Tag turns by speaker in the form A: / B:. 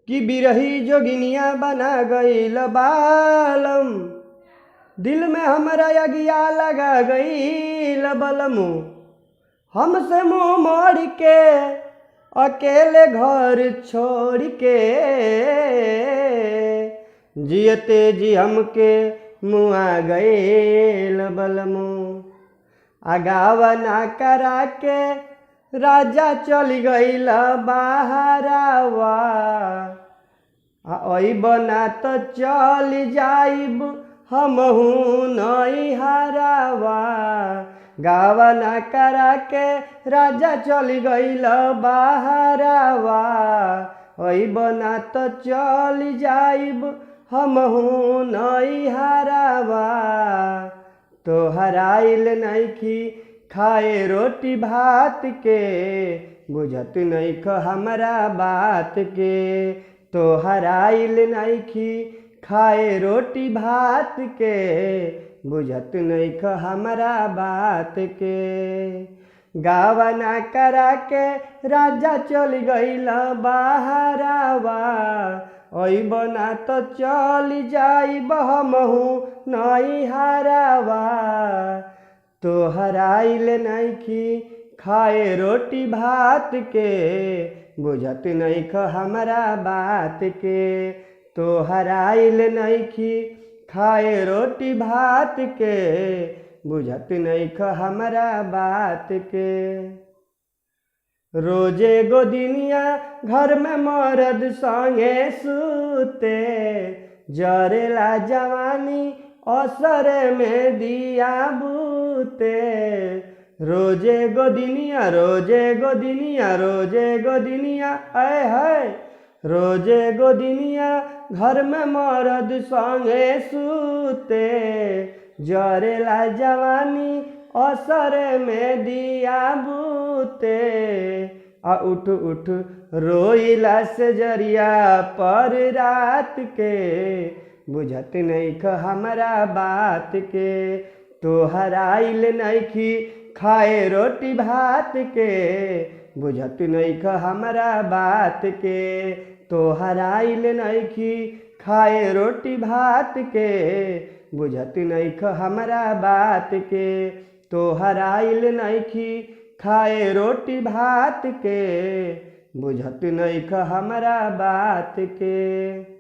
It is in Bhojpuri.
A: कि बिरही जोगिनिया बना गईल बालम, दिल में हमरा अगिया लगा गईल बलमू। हमसे मुँह मोड़ के अकेले घर छोड़ के, जियते जी हमके मुआ गईल बलमू। अगावना करा के राजा चल गईल बहरावा, आ अइब ना त चल जाइब हमहू नैहरावा। गावना करा के राजा चल गईल बहरावा, अइब ना त चल जाइब हमहू नैहरावा। तोहराइल नइखी खाए रोटी भात के, बुझत नइख हमरा बात के। तोहराइल नइखी खाए रोटी भात के, बुझत नइख हमरा बात के। गावना करा के राजा चल गईल बहरावा, अइब ना त चल जाइब हमहू नैहरावा। तोहराइल नइखी खाए रोटी भात के, बुझत नइख हमरा बात के। तोहराइल नइखी खाए रोटी भात के, बुझत नइख हमरा बात के। रोजे गोदिनिया घर में मरद संगे सूते, जरेला जवानी असर में दिया बूते। रोजे गोदिनिया रोजे गोदिनिया रोजे गोदिनिया ऐ है, रोजे गोदिनिया घर में मरद संगे सूते, जरेला जवानी असर में दिया बूते। आ उठ उठ रोइला से जरिया पर रात के, बुझत नइख हमरा बात के। तोहराइल नइखी खाए रोटी भात के, बुझत नइख हमरा बात के। तोहराइल नइखी खाए रोटी भात के, बुझत नइख हमरा बात के। तोहराइल नइखी खाए रोटी भात के, बुझत नइख हमरा बात के।